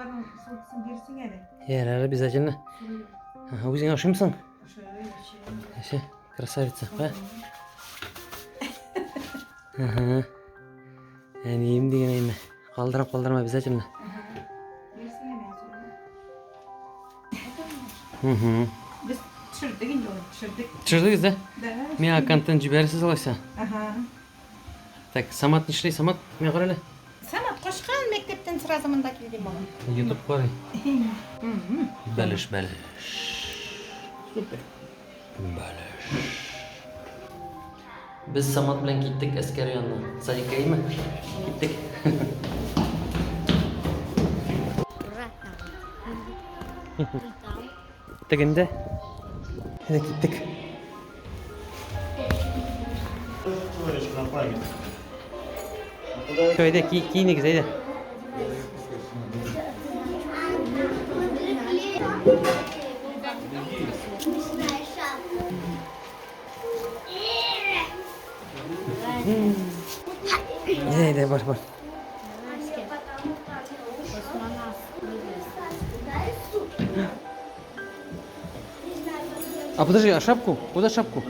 Балаларның ссылкасын бирсең әле. Ярар, обязательно. Ага, үзең ашыймсың? Вообще, красавица. Кая? Ага. Әнием дигән әйме. Калдырам, калдырам обязательно. Угу. Без төшердек инде аны, төшердек. Төшердегез, да? Да. Миңа контент җибәрерсез алайса. Ага. Так, Самат нишли? Самат, миңа кара әле. Самат качкан мәктәптән сразу монда килде малай. YouTube карый. Бәлеш, бәлеш. Супер. Бәлеш. Без Самат белән киттек Әскәр янына. Садикка име? Киттек. Ура! Тегендә. Әйдә киттек. Әйдә, киенегез, әйдә. Әйдә, әйдә, бар, бар. А подожди, а шапку? Куда шапку?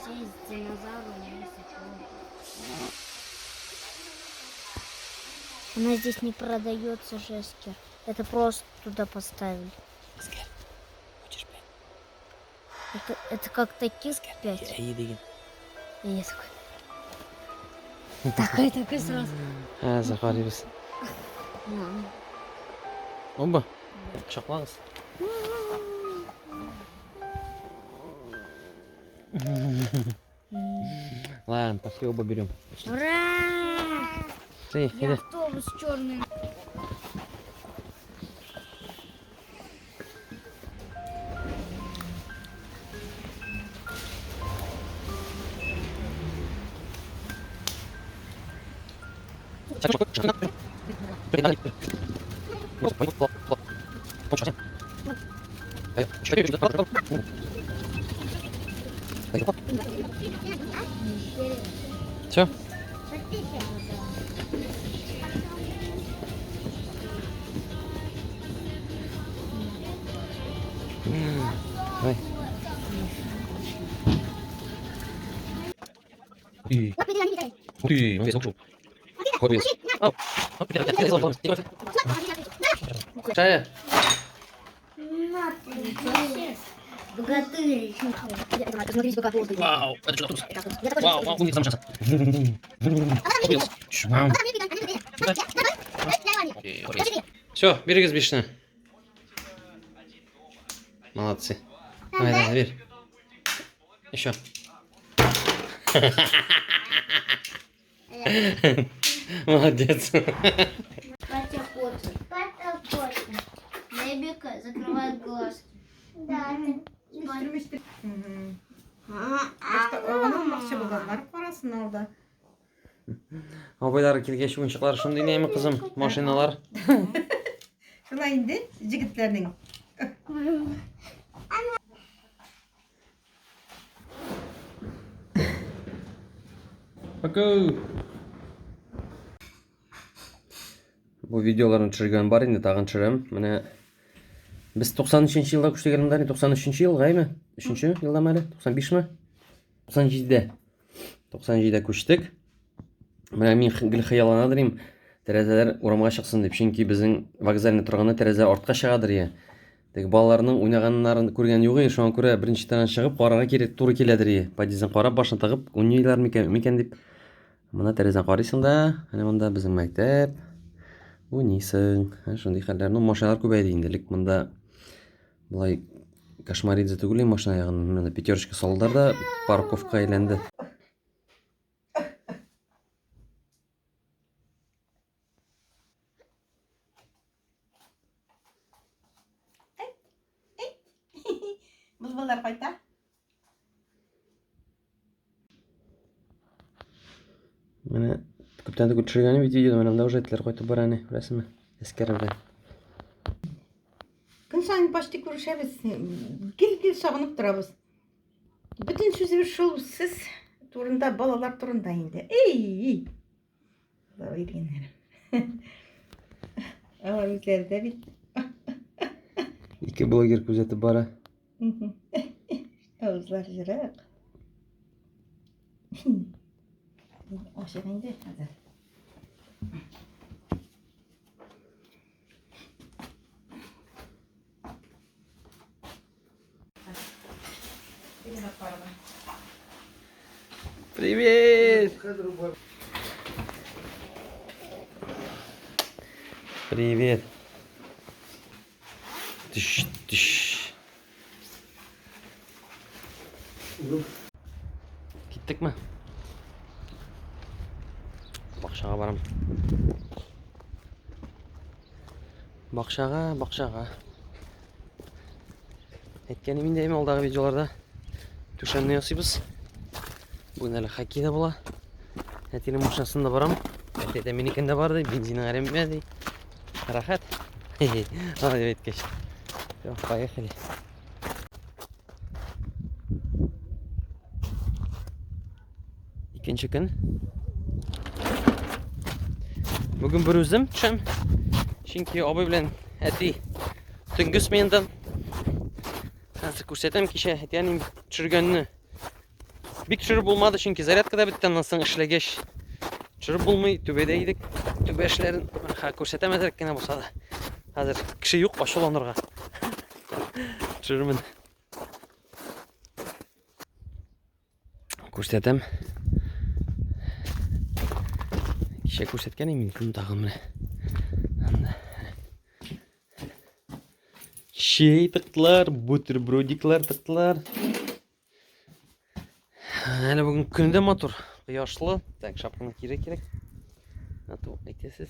Здесь динозавры Она здесь не продается, Жескер. Это просто туда поставили. Әскәр, хочешь пять? Это как таких пять. Әйе диген. И я такой. Такой, такой сразу. Хәзер карыйбыз. Оба. Кочаклагыз. Ладно, пошли оба берем. Ура! Ты, Я автобус черный. Все? Давай. Ты. Ты, Шая. Богатырь. Вау, это что тут? Вау, вау, умница, шанса. Все, бирегез бишне. Молодцы. Давай, давай, бир. Еще. Молодец. Батя Поттер. Батя Поттер. Небика закрывает глазки. Да. Башта оғын алмакчы булганнар карасын алды. Абыйлар килгәч уенчыклар шундый нәме, кызым, машиналар. Шулай инде җегетләрнең. Пока. Бу видеоларны төшергән бар инде, тагын төшерәм. Менә без 93 елда күчтек әле 93 елга әйме? 3 елдамы әле? 95 ме? 97-дә. 97-дә күчтек. Менә мин гел хыяллана дим, тәрәзәләр урамга чыксын дип, чөнки безнең вокзальный торганда тәрәзә артка чыгадыр я. Теге балаларның уйнаганнарын күргән юк и, шуңа күрә беренче этаждан чыгып карарга кирәк, туры киләдер и. Подъезддан карап, башын тыгып, уйныйлар микән, микән дип. Монда тәрәзәдән карыйсың да, әнә монда безнең мәктәп. Уйныйсың. Ә шундый хәлләр. Ну, машиналар күбәйде инде. Элек монда болай кошмаридзе түгел машина ягын. Менә пятерочка салдылар да парковка әйләнде. Былбыллар кайта. Менә күптән түгел төшергән бит видеода, менә монда уже этләр кайтып бара әнә, күрәсеңме? Әскәр белән. Көн саен почти күрешәбез. Гел-гел сагынып торабыз. Бөтен сүзебез шул сез турында, балалар турында инде. Эй! Алла биргәннәр. Алар үзләре дә бит. Ике блогер күзәтеп бара. Авызлар җырак. Ачык инде хәзер. Привет! Привет. Тыш, тыш. Киттекме? Бакчага барам. Бакчага, бакчага. Әйткәнем инде әйме алдагы видеоларда түшәмне ясыйбыз. Бүген әле хоккей да була. Әтинең машинасында барам. Әти әйтә, минекендә бар ди, бензинең әрәммә ди. Рәхәт. Алай дип әйткәч. Все, поехали. Икенче көн. Бүген бер үзем төшәм. Чөнки абый белән әти төнге сменадан. Хәзер күрсәтәм кичә әти-әнием төшергәнне. Бик төшереп булмады, чөнки зарядка да бетте, аннан соң эшләгәч төшереп булмый, түбәдә идек. Түбә эшләрен күрсәтәм әзрәк кенә булса да. Хәзер кеше юк ачуланырга. Төшерермен. Күрсәтәм. Кичә күрсәткән идем инде тагын менә. Анда. Чәй тыктылар, бутербродиклар тыктылар. Әле бүген көн дә матур, кояшлы. Так, шапканы кире кирәк. А то әйтәсез.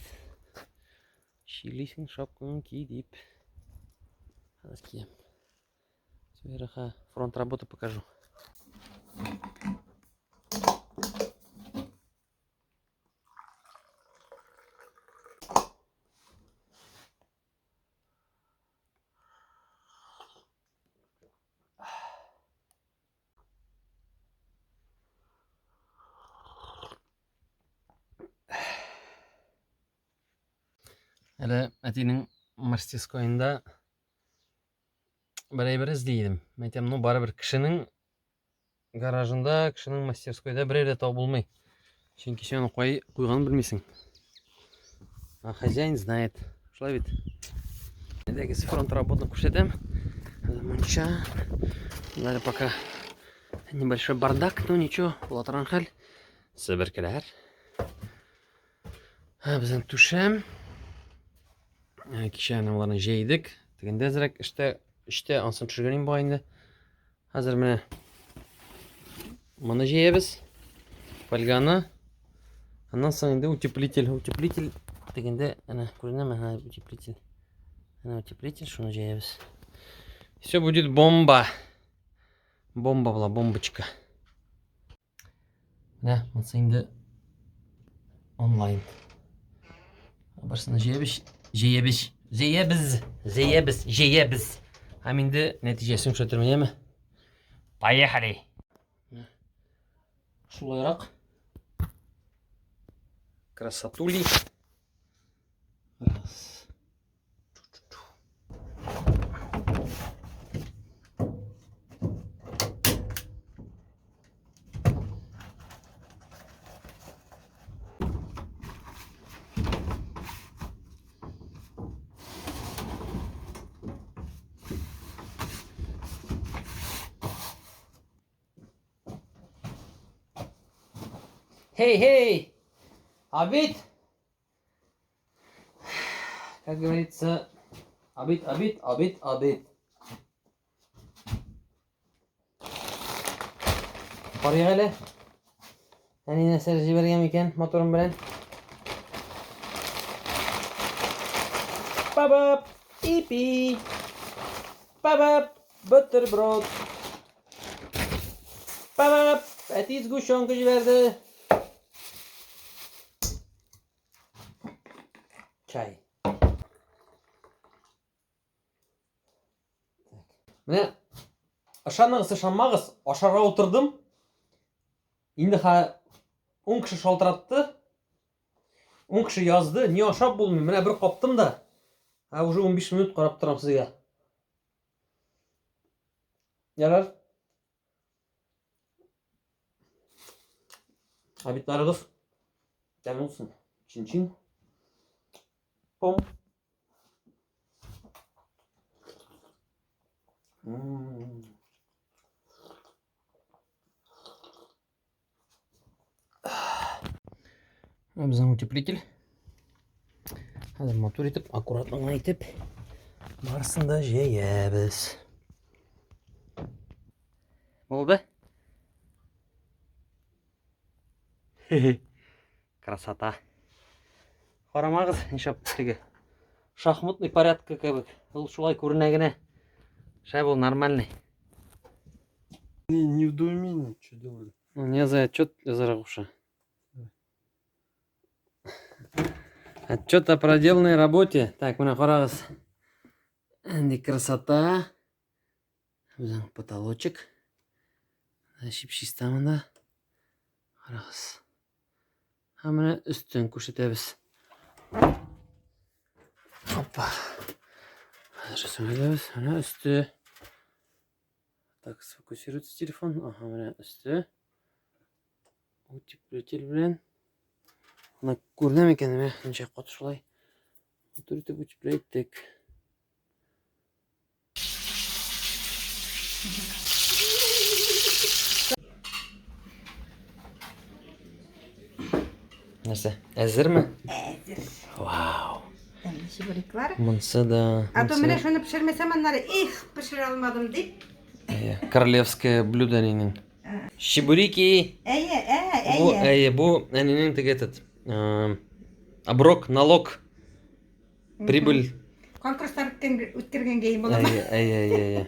Чилисең шапкаңны ки дип. Хәзер киям. Сверху фронт работы покажу. Әле әтинең мастерскоенда бер әйбер эзли идем. Мин әйтәм, ну барыбер кешенең гаражында, кешенең мастерскойда берәр дә табып булмый. Чөнки син аны кай куйганын белмисең. А хозяин знает. Шулай бит. Әйдәгез фронт работны күрсәтәм. Мунча. Далее пока небольшой бардак, но ничего, була торган хәл. Себеркеләр. Безнең түшәм. Кичә әнә аларны җәйдек. Тегендә әзрәк эштә, эштә ансын төшергән инде инде. Хәзер менә моны җәябез. Фольганы. Аннан соң инде утеплитель, утеплитель тегендә әнә күренәме? Һә, утеплитель. Әнә утеплитель, шуны җәябез. Все будет бомба. Бомба була, бомбочка. Менә монысы инде онлайн. Барсына җәябез, җәябез, җәябез, җәябез, җәябез. Һәм инде нәтиҗәсен күрсәтермен, яме? Поехали! Шулайрак. Красотули. Раз. Hey, hey! Обед! Как говорится, обед, обед, обед, обед. Карыйк әле. Әни нәрсә җибәргән микән моторым белән? Бабап, ипи. Бабап, бутерброд. Бабап, әти сгущенка җибәрде. Чай. Менә Ышаныгыз, ышанмагыз, ашарга утырдым. Инде ха 10 кеше шалтыратты. 10 кеше язды, ни ашап булмый. Менә бер каптым да. Ә уже 15 минут карап торам сезгә. Ярар. Обедларыгыз тәмле булсын. Чин-чин. Пом. Безнең утеплитель. Хәзер матур итеп, аккуратно гына итеп барысын да җәябез. Булды? Красота. Карамагыз, нишләп теге шахматный порядка кебек. Ул шулай күренә генә. Шәп ул нормальный. Не, не в недоумении, что делали. Ну, не за отчет язарга куша. Отчет о проделанной работе. Так, менә карагыз. Инде красота. Безнең потолочек. Чип чиста монда. Карагыз. Һәм менә өстен күрсәтәбез. Опа. Хәзер сүндерәбез. Менә өсте. Так, сфокусируется телефон. Ага, менә өсте. Утеплитель белән. Ана күренә микән, менә ничә кат шулай. Матур итеп утепләйттек. Нәрсә, әзерме? Әзер. Вау. Тәмле чебуреклар. Монсы да. А то менә шуны пешермәсәм, аннары их, пешерә алмадым дип. Әйе, королевское блюдо әнинең. Чебуреки. Әйе, ә, әйе. Бу, әйе, бу әнинең теге этот, оброк, налог. Прибыль. Конкурслар үткәргәнгә им буламы? Әйе, әйе, әйе, әйе.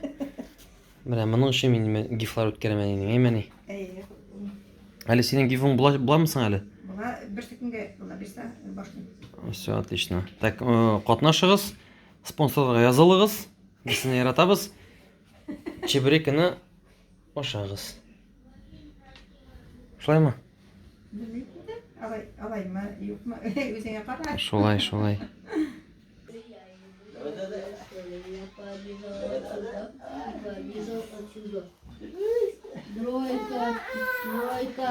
Менә моның өчен мин гифлар үткәрәм әнинең, әйме әни? Әйе. Әле синең гифың була, буламы соң әле? Була, бер секундка була бирсә, башлыйм. Все, отлично. Так, катнашыгыз, спонсорларга язылыгыз. Без сезне яратабыз. Чебуреканы ашагыз. Шулаймы? Белмим инде. Алай, алаймы, юкмы? Үзеңә кара. Шулай, шулай. Побежал отсюда. Тройка, тройка.